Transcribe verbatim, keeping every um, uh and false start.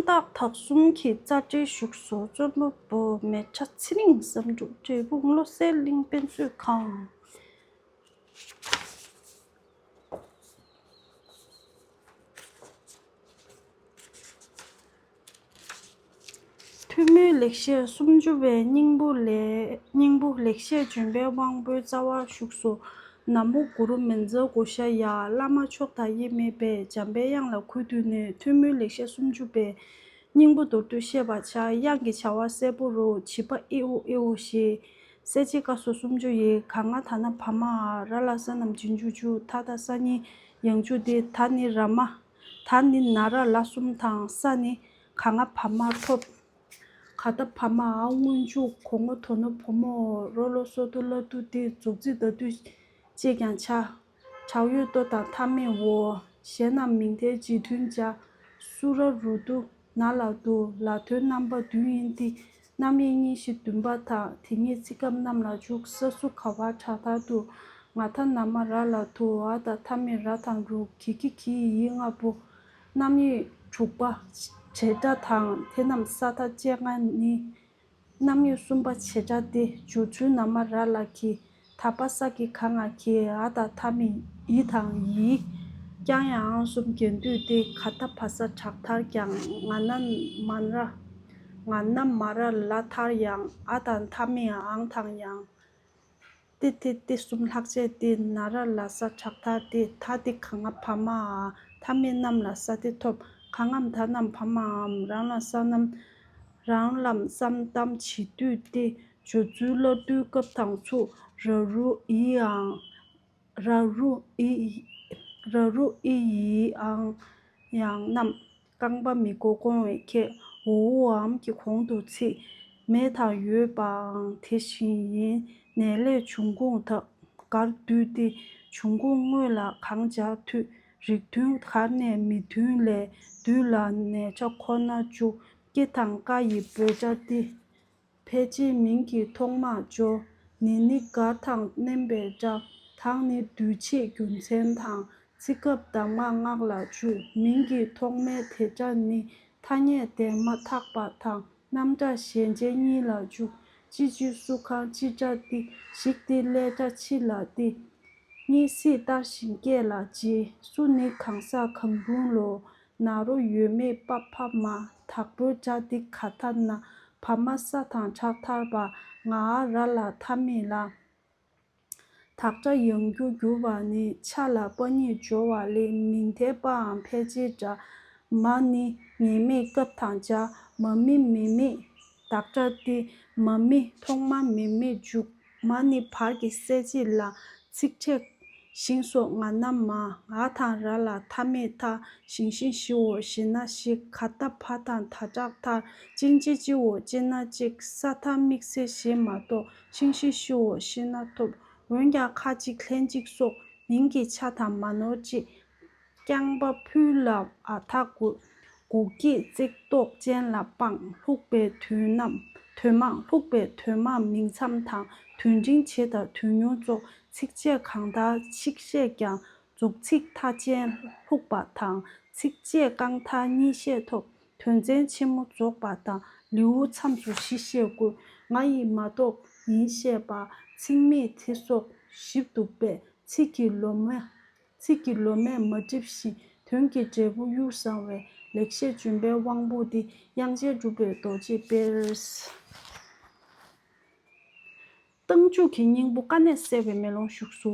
སྟག་དག་གསུམ་གྱི་རྩ་འགྲེལ་བཞུགས་སོ། བཙུན་མོ་བུ་མེ་བྱ་ཚེ་རིང་བསམ་འགྲུབ། འབྲས་སྤུངས་བློ་གསལ་གླིང་དཔེ་མཛོད་ཁང་། ཐུན་མིན་ལེགས་བཤད་སུམ་ཅུ་པའི་སྙིང་པོ་ལས། སྙིང་པོ་ལེགས་བཤད་ལྗོན་པའི་དབང་པོའི་རྩ་བ་བཞུགས་སོ། ན་མོ་གུ་རུ་མཉྫ་གྷོ་ཥ་ཡ། བླ་མ་མཆོག་དང་དབྱེར་མེད་པས། འཇམ་པའི་དབྱངས་ལ་གུས་བཏུད་ནས། ཐུན་མིན་ལེགས་བཤད་སུམ་ཅུ་པའི་སྙིང་པོ་མདོར་བསྡུས་བཤད་པར་བྱ། དབྱངས་ཀྱི་བྱ་བ་གསལ་པོར་རོ། བྱིས་པ་ཨི་ཨུ་ཨི་ཨུ་ཞེས། གསལ་བྱེད་ཀ་སོགས་སུམ་ཅུ་ཡི། ག་ང་ད་ན་བ་མ་འ། ར་ལ་ས་རྣམས་རྗེས་འཇུག་བཅུ། ད་ད་ས་གཉིས་ཡང་འཇུག་སྟེ། ད་ནི་ར་མ། ད་ནི་ན་ར་ལ་གསུམ་དང་། ས་ནི་ག་ང་བ་མ་ཐོབ། ག་ད་བ་མ་འ་སྔོན་འཇུག་གོ་ངོ་དོ་ནོ་བོ་མོ། རོ་ལོ་སོ་དུ་ལ་དུ་སྟེ། རྫོགས་ཚིག་ད་དུ་ཅེས་ཀྱང་བྱ། བྱ་འོས་ཏོ་དང་མཐའ་མེད་འོ། གཞན་རྣམས་མིང་མཐའི་རྗེས་མཐུན་སྦྱར། སུ་ར་རུ་དུ་ན་ལ་དུ། ལ་དོན་རྣམ་པ་བདུན་ཡིན་ཏེ། རྣམ་དབྱེ་གཉིས་བཞི་བདུན་པ་དང་། དེ་ཉིད་ཚིག་སྐབས་རྣམས་ལ་འཇུག། ས་སུ་ག་བ་དྲག་མཐར་དུ། ང་ད་ན་མ་ར་ལ་དུ། འ་དང་མཐའ་མེད་ར་དང་རུ། གི་གི་གི་ཡི་ལྔ་པོ། རྣམ་དབྱེ་དྲུག་པ་བྱེད་སྒྲ་དང་། དེ་རྣམས་ས་མཐའ་བཅད་ལྔ་ནི། རྣམ་དབྱེ་གསུམ་པ་བྱེད་སྒྲ་སྟེ། སྦྱོར་ཚུལ་ན་མ་ར་ལ་གི། ད་བ་ས་གི་ག་ང་གི། འ་དང་མཐའ་མེད་འི་དང་ཡི། ཀྱང་ཡང་གསུམ་རྒྱན་སྡུད་དེ། ག་ད་བ་ས་དྲག་མཐར་ཀྱང་། ང་ན་མ་ར། ང་ན་མ་ར་ལ་མཐར་ཡང་། འ་དང་མཐའ་མེད་འང་དང་ཡང་། ཏེ་ཏེ་ཏེ་གསུམ་ལྷག་བཅས་ཏེ། ན་ར་ལ་ས་དྲག་མཐར་ཏེ། ད་ཏེ་ག་ང་བ་མ་འ། མཐའ་མེད་རྣམས་ལ་ས་ཏེ་ཐོབ། ག་ངམ་ད་རྣམས་བ་མ་འམ། རང་ལ་ས་རྣམས། རང་ལམ་སམ་གཏམ་བྱེད་སྡུད་དེ། སྦྱོར་ཚུལ་སླར་བསྡུའི་སྐབས་དང་ཚུ། ར་རུ་འི་འང་། ར་རུ་འི། ར་རུ་འི་ཡི་འང་ཡང་རྣམས། རྐང་པ་མི་གོ་གོང་བས་ཁྱེད། འོ་འུ་འམ་གྱི་གོང་དུ་ཚིག་མེད་དང་ཡོད་པའང་དེ་བཞིན་ཡིན། ནས་ལས་འབྱུང་ཁུངས་ད་གར་བསྡུས་ཏེ། འབྱུང་ཁུངས་དངོས་ལ་གང་སྦྱར་འཐུས། རིགས་མཐུན་གར་ནས་མི་མཐུན་ལས། བསྡུས་ལ་ནས་ཆ་ཁོ་ན་བཅུ། ཀྱེ་དང་ཀ་ཡི་འབོད་སྒྲ་སྟེ། ཕལ་ཆེར་མིང་གི་ཐོག་མར་སྦྱོར། ནི་ནི་གར་དང་བརྣན་པའི་སྒྲ། དང་ནི་སྡུད་བྱེད་རྒྱུ་མཚན་དང་། ཚིག་སྐབས་གདམས་ངག་སྔགས་ལ་འཇུག་མིང་གི་ཐོག་མའི་དེ་སྒྲ་ནི། ཐ་སྙད་དེ་མ་ཐག་པ་དང་། རྣམ་གྲངས་གཞན་ཅན་གཉིས་ལ་འཇུག་ཅི་ཅི་སུ་གང་ཅི་སྒྲ་སྟེ། ཞིག་སྟེ་ལས་སྒྲ་ཕྱི་ལ་སྟེ། གཉིས་སྲིད་ལྟར་ཞིང་སྐྱེ་ལ་སྦྱི། སུ་ནི་གང་ཟག་གང་རུང་ལོ། ན་རོ་ཡོད་མེད་པ་ཕ་མ། དྭགས་པོའི་སྒྲ་འདི་ག་ད་ན། བ་མ་ས་དང་དྲག་མཐར་བ། ང་འ་ར་ལ་མཐའ་མེད་ལ། དག་སྒྲ་ཡང་རྒྱུ་འགྱུར་བ་ནི། ཆ་ལ་པ་ཉིད་སྦྱོར་བ་ལས། མིང་མཐའི་པའམ་ཕལ་ཆེར་འདྲ། མ་ནི་ངེས་མེད་སྐབས་དང་སྦྱར། མ་མི་མེ་མེད་དག་སྒྲ་སྟེ། མ་མི་ཐོག་མ་མེ་མེད་འཇུག་མ་ནི་བར་གྱི་གསལ་བྱེད་ལ། ཚིག་ཕྲད་ཞིང་སོགས་ང་ན་མ། འ་དང་ར་ལ་མཐའ་མེད་མཐར། ཞིང་ཞིང་ཞིའོ་ཞེ་ན་ཞིག་ག་ད་བ་དང་ད་དྲག་མཐར། ཅིང་ཅི་ཅིའོ་ཅེ་ན་ཅིག་ས་མཐའ་དམིགས་བསལ་ཞེས་མ་གཏོགས། ཤིང་ཤི་ཤིའོ་ཤི་ན་ཐོབ། འོན་ཀྱང་ཁ་ཅིག་ལྷན་ཅིག་སོགས་མིང་གི་ཆ་དང་མ་ནོར་ཅིག་རྐྱང་པ་ཕུལ་ལ་འ་ད་གུ། གུ་སྐྱེད་བརྩེགས་འདོགས་ཅན་ལ་སྤང་། ལྷུག་པའི་དོན་རྣམས་དོན་མང་། ལྷུག་པའི་དོན་མང་མིང་མཚམས་དང་། དོན་འབྲིང་བྱེད་དང་དོན་ཉུང་ཙོགས། ཚིགས་བཅད་གང་དག་ཆིག་བཤད་ཀྱང་། མཛུག་ཚིག་མཐའ་ཅན་ལྷུག་པ་དང་། ཚིགས་བཅད་རྐང་མཐའ་གཉིས་བཤད་ཐོབ། དོན་ཚན་ཆེན་མོ་རྫོགས་པ་དང་། ལེའུ་མཚམས་སུ་བཞི་བཤད་དགོས། ང་ཡིས་མ་རྟོགས་ཡིན་བཤད་པ། ཚིག་མེད་དེ་སོགས་ཞིབ་ཏུ་སྤེལ། ཚིག་གི་ལོ་མ། ཚིག་གི་ལོ་མས་མ་བསྒྲིབས་ཤིང་། དོན་གྱི་འབྲས་བུ་གཡུར་བཟང་བའི། ལེགས་བཤད་ལྗོན་པའི་དབང་པོ་འདི། དབྱངས་ཅན་གྲུབ་པའི་རྡོ་རྗེ་དཔལ། རྟགས་འཇུག་གི་སྙིང་པོ་ཀ་ནས་གསལ་བའི་མེ་ལོང་བཞུགས་སོ།